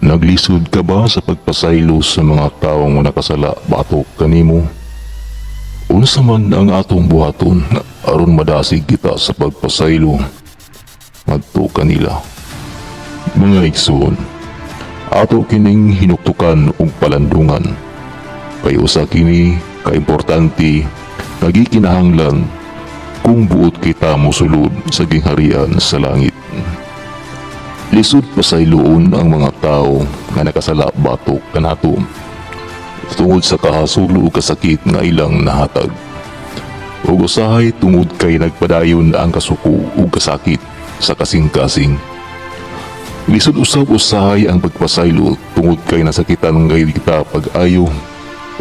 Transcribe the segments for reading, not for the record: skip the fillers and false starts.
Naglisod ka ba sa pagpasaylo sa mga taong nakasala batok kanimo? Unsa man ang atong buhaton aron madasig kita sa pagpasaylo ngadto kanila? Mga igsoon, ato kining hinuktukan ug palandungan. Kay usa kini kaimportante nga gikinahanglan kung buot kita mosulod sa gingharian sa langit. Lisod pasayloon ang mga tao nga nakasala batok kanato tungod sa kahasulo ug kasakit nga ilang nahatag. Ug usahay tungod kay nagpadayon ang kasuko ug kasakit sa kasing-kasing. Lisod usab usahay ang pagpasaylo tungod kay nasakitan gayud kita pag-ayo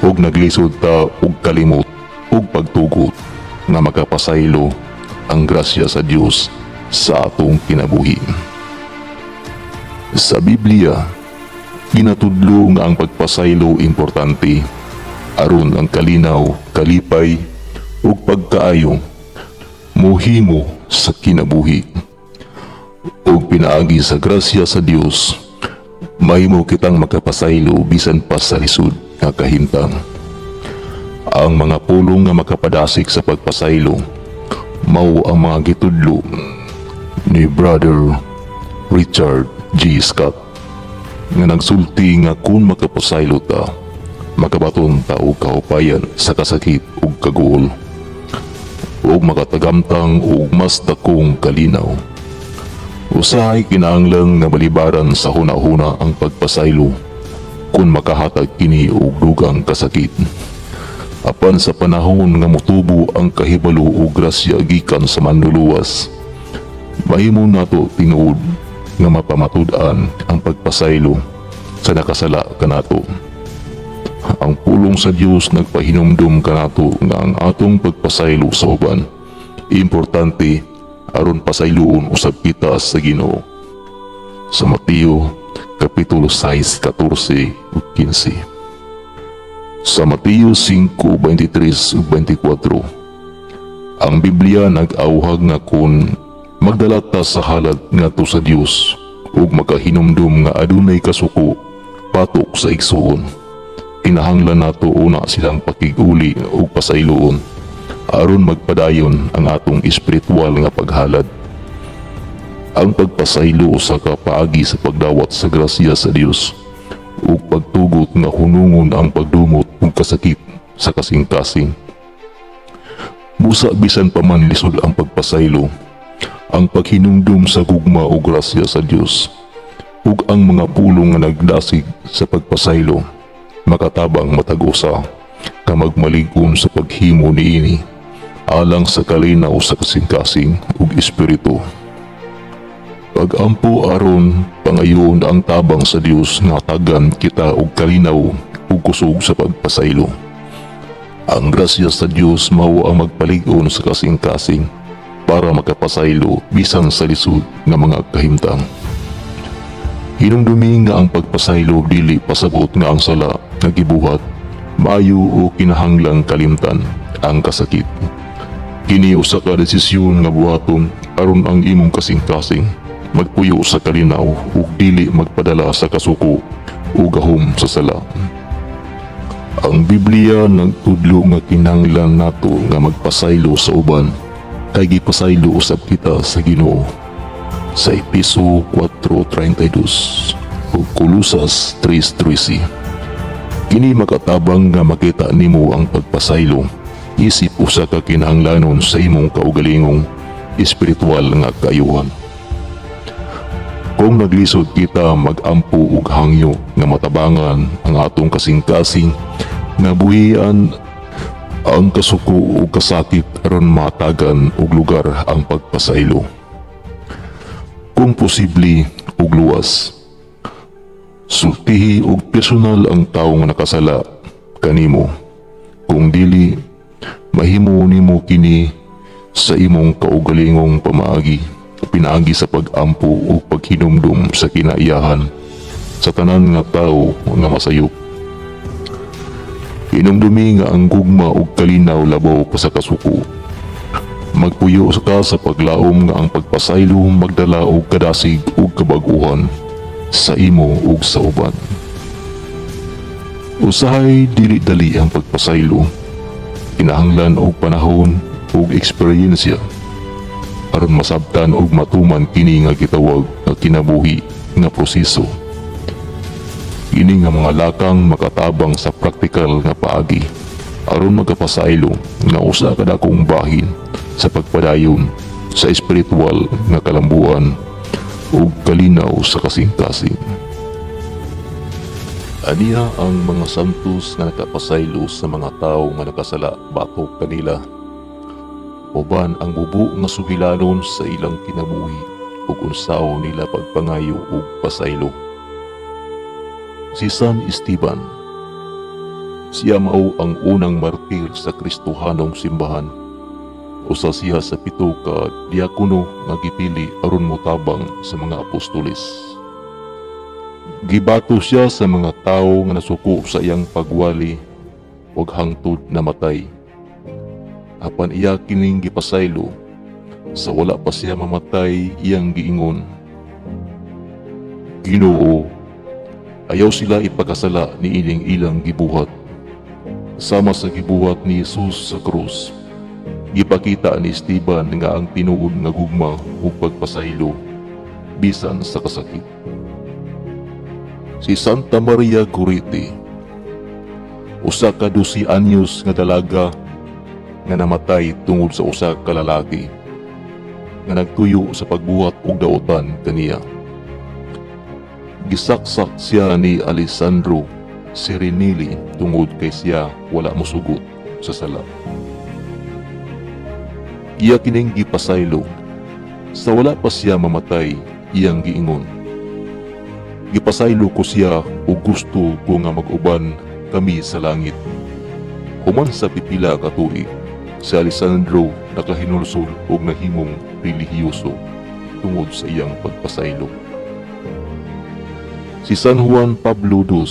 ug naglisod ta og kalimot ug pagtugot nga makapasaylo ang grasya sa Dios sa atong kinabuhi. Sa Biblia, ginatudlo nga ang pagpasaylo importante aron ang kalinaw, kalipay ug pagkaayo mohimo sa kinabuhi. Ug pinaagi sa grasya sa Dios, mahimo kitang makapasaylo bisan pa sa lisod nga kahimtang. Ang mga pulong nga makapadasig sa pagpasaylo mao ang mga gitudlo ni Brother Richard G. Scott nga nagsulti nga kung makapasaylo ta, makabaton ta og kahupayan sa kasakit ug kaguol ug makatagamtang og mas dakong kalinaw. Usahay kinahanglan nga balibaran sa huna-huna ang pagpasaylo kung makahatag kini og dugang kasakit. Apan sa panahon nga motubo ang kahibalo ug grasya gikan sa Manluluwas, mahimo nato tinuod nga mapamatud-an ang pagpasaylo sa nakasala kanato. Ang pulong sa Dios nagpahinumdum kanato nga ang atong pagpasaylo sa uban importante aron pasayloon usab kita sa Ginoo. Sa Mateo kapitulo 6:14 ug 15. Sa Mateo 5:23 ug 24, ang Biblia nag-awhag nga kun magdala ta sa halad ngadto sa Dios ug makahinumdum nga adunay kasuko batok sa igsuon, kinahanglan nato una silang pakig-uli ug pasayloon aron magpadayon ang atong espiritual nga paghalad. Ang pagpasaylo usa ka paagi sa pagdawat sa grasya sa Dios ug pagtugot nga hunungon ang pagdumot ug kasakit sa kasing-kasing. Busa bisan pa man lisod ang pagpasaylo, ang paghinumdum sa gugma o grasya sa Dios ug ang mga pulong nga nagdasig sa pagpasaylo makatabang matag usa ka magmalig-on sa paghimo niini alang sa kalinaw sa kasing-kasing ug espiritu. Pag-ampo aron pangayoon ang tabang sa Dios nga tagan kita og kalinaw ug kusog sa pagpasaylo. Ang grasya sa Dios mao ang magpalig-on sa kasing-kasing para makapasaylo bisan sa lisod nga mga kahimtang. Hinumdumi nga ang pagpasaylo dili pasabot nga ang sala nga gibuhat maayo o kinahanglang kalimtan ang kasakit. Kini usa ka desisyon nga buhaton aron ang imong kasing-kasing magpuyo sa kalinaw ug dili magpadala sa kasuko o gahom sa sala. Ang Biblia nagtudlo nga kinahanglan nato nga magpasaylo sa uban kay gipasaylo usab kita sa Ginoo. Sa Epeso 4:32 ug Kolosas 3:13. Kini makatabang nga makita nimo ang pagpasaylo isip usa ka kinahanglanon sa imong kaugalingong espiritual nga kaayuhan. Kung naglisod kita mag-ampo ug hangyo nga matabangan ang atong kasing-kasing nga buhian ang kasuko ug kasakit aron matagan og lugar ang pagpasaylo. Kung posible ug luwas, sultihi og personal ang tawo nga nakasala kanimo. Kung dili, mahimo nimo kini sa imong kaugalingong pamaagi, pinaagi sa pag-ampo ug paghinumdum sa kinaiyahan sa tanan nga tawo nga masayop. Hinumdumi nga ang gugma ug kalinaw labaw pa sa kasuko. Magpuyo ka sa paglaom nga ang pagpasaylo magdala og kadasig ug kabag-uhan sa imo ug sa uban. Usahay dili dali ang pagpasaylo. Kinahanglan og panahon ug eksperyensya aron masabtan ug matuman kini nga gitawag nga kinabuhi nga proseso. Kini nga mga lakang makatabang sa praktikal nga paagi aron magkapasaylo nga usa ka dakong bahin sa pagpadayon sa espiritual nga kalambuan ug kalinaw sa kasing-kasing. Aniya ang mga santos nga nakapasaylo sa mga tawo nga nakasala batok kanila. Uban ang bubo nga sugilanon sa ilang kinabuhi ug unsaon nila pagpangayo ug pasaylo. Si San Esteban, siya mao ang unang martir sa Kristohanong simbahan. Usa siya sa 7 ka diakono nga gipili aron motabang sa mga apostoles. Gibato siya sa mga tawo nga nasuko sa iyang pagwali ug hangtod namatay. Apan iya kining gipasaylo, sa wala pa siya mamatay iyang giingon, "Ginoo, ayaw sila ipakasala niining ilang gibuhat." Sama sa gibuhat ni Jesus sa krus, gipakita ni Esteban nga ang tinuod nga gugma ug pagpasaylo bisan sa kasakit. Si Santa Maria Goretti, usa ka 12 anyos nga dalaga nga namatay tungod sa usa ka lalaki nga nagtuyo sa pagbuhat og daotan kaniya. Gisaksak siya ni Alessandro Serenelli tungod kay siya wala mosugot sa sala. Iya kining gipasaylo. Sa wala pa siya mamatay, iyang giingon, "Gipasaylo ko siya ug gusto ko nga mag-uban kami sa langit." Human sa pipila ka tuig, si Alessandro nakahinulsol ug nahimong relihiyoso tungod sa iyang pagpasaylo. Si San Juan Pablo II,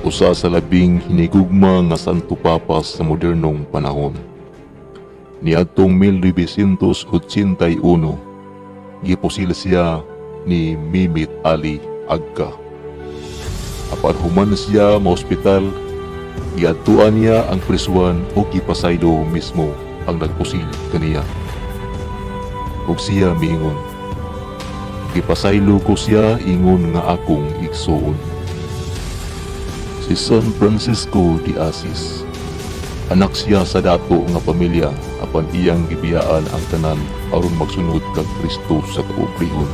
usa sa labing hinigugma nga Santo Papa sa modernong panahon. Niadtong 1981, gipusil siya ni Mehmet Ali Agca. Apan human siya maospital, giadtuan niya ang prisuan ug gipasaylo mismo ang nagpusil kaniya. Ug siya miingon, "Gipasaylo ko siya ingon nga akong igsuon." Si San Francisco de Asis, anak siya sa dato nga pamilya apan iyang gibiyaan ang tanan aron magsunod kang Kristo sa kapobrehon.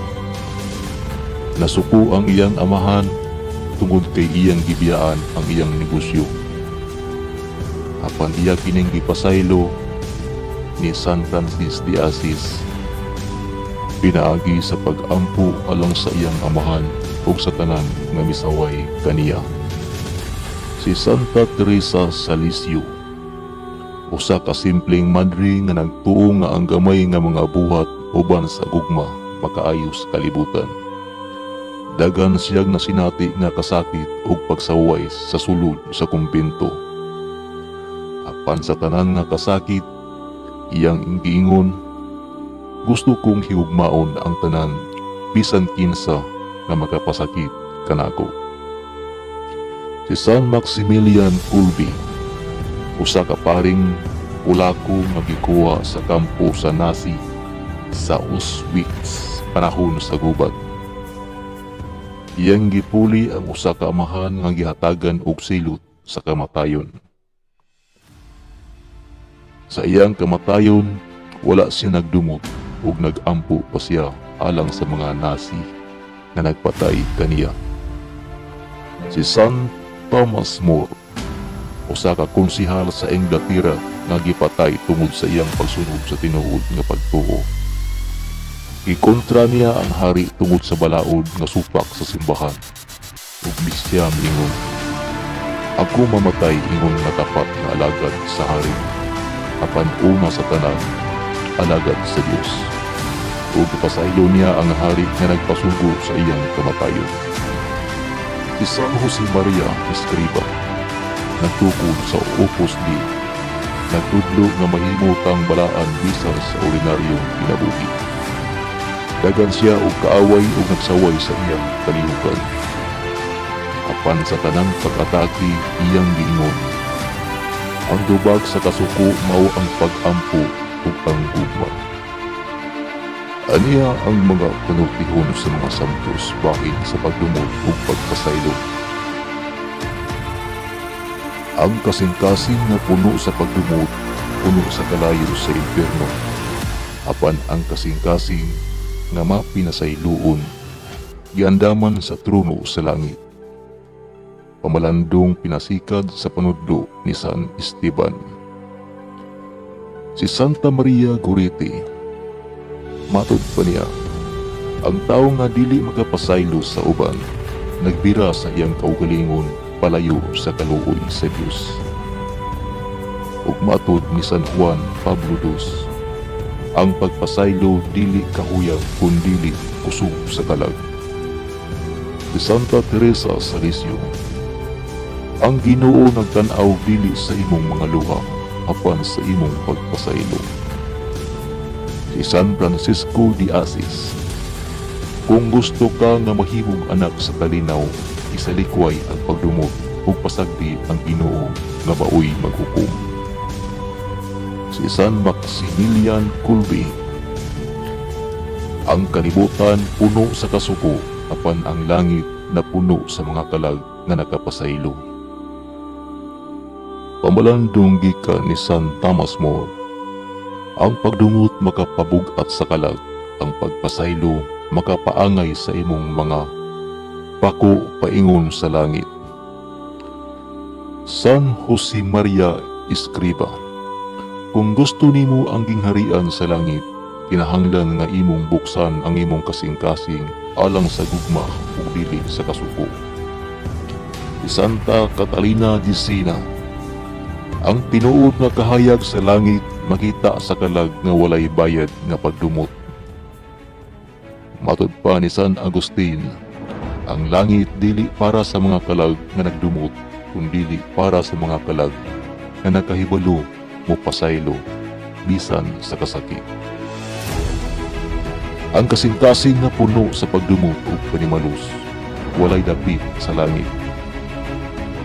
Nasuko ang iyang amahan tungod kay iyang gibiyaan ang iyang negosyo. Apan iya kining gipasaylo ni San Francis de Asis pinaagi sa pag-ampo alang sa iyang amahan ug sa tanan nga misaway kaniya. Si Santa Teresa sa Lisieux, usa ka simpleng madre nga nagtuo nga ang gamay nga mga buhat uban sa gugma makaayo sa kalibutan. Daghan siyang nasinati nga kasakit ug pagsaway sa sulod sa kumbento. Apan sa tanan nga kasakit, iyang giingon, "Gusto kong higugmaon ang tanan bisan kinsa nga makapasakit kanako." Si San Maximilian Kolbe, usa ka paring Polako nga gikuha sa kampo sa Nazi sa Auschwitz panahon sa gubat. Iyang gipuli ang usa ka amahan nga gihatagan og silot sa kamatayon. Sa iyang kamatayon, wala siya nagdumot ug nag-ampo pa siya alang sa mga Nazi nga nagpatay kaniya. Si San Thomas More, usa ka konsehal sa Inglaterra nga gipatay tungod sa iyang pagsunod sa tinuod nga pagtuo. Gikontra niya ang hari tungod sa balaod nga supak sa simbahan. Ug siya miingon, "Ako mamatay ingon nga tapat nga alagad sa hari, apan una sa tanan, alagad sa Dios." Ug gipasaylo niya ang hari nga nagpasugo sa iyang kamatayon. Si San Jose Maria Escriba, nagtukod sa Opus Dei, nagtudlo nga mahimo tang balaan bisan sa ordinaryong kinabuhi. Dagan siya og kaaway ug nagsaway sa iyang kalihukan. Apan sa tanang pag-atake iyang giingon, ang dubag sa kasuko mao ang pag-ampo ug ang gugma. Aniya ang mga panultihon sa mga santos bahin sa pagdumot ug pagpasaylo. Ang kasing-kasing nga puno sa pagdumot, puno sa kalayo sa impyerno. Apan ang kasing-kasing nga mapinasayloon, giandaman sa trono sa langit. Pamalandong pinasikad sa panudlo ni San Esteban. Si Santa Maria Goretti, matod pa niya, ang tao nga dili makapasaylo sa uban, nagbira sa iyang kaugalingon palayo sa kaluoy sa Dios. Ug matod ni San Juan Pablo II, ang pagpasaylo dili kahuyang kun dili kusog sa kalag. Si Santa Teresa sa Lisieux, ang Ginoo nagtan-aw dili sa imong mga luha, apan sa imong pagpasaylo. Si San Francisco de Asis, kung gusto ka nga mahimong anak sa kalinaw, isalikway ang pagdumot ug pasagdi ang Ginoo nga maoy maghukom. Si San Maximilian Kolbe, ang kalibutan puno sa kasuko, apan ang langit na puno sa mga kalag nga nakapasaylo. Pamalandong gikan ni San Thomas More, ang pagdumot makapabug-at sa kalag, ang pagpasaylo makapaangay sa imong mga pako paingon sa langit. San Jose Maria Escriba, kung gusto nimo ang gingharian sa langit, kinahanglan nga imong buksan ang imong kasing-kasing alang sa gugma ug dili sa kasuko. Santa Catalina de Sena, ang tinuod nga kahayag sa langit makita sa kalag nga walay bayad nga pagdumot. Matod pa ni San Agustin, ang langit dili para sa mga kalag nga nagdumot, kundili para sa mga kalag nga nakahibalo mo pasaylo bisan sa kasakit. Ang kasing-kasing nga puno sa pagdumot ug panimalus, walay dapit sa langit.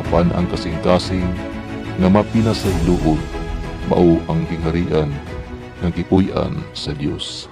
Apan ang kasing-kasing nga mapinasayloon, mao ang gingharian nga gipuy-an sa Dios.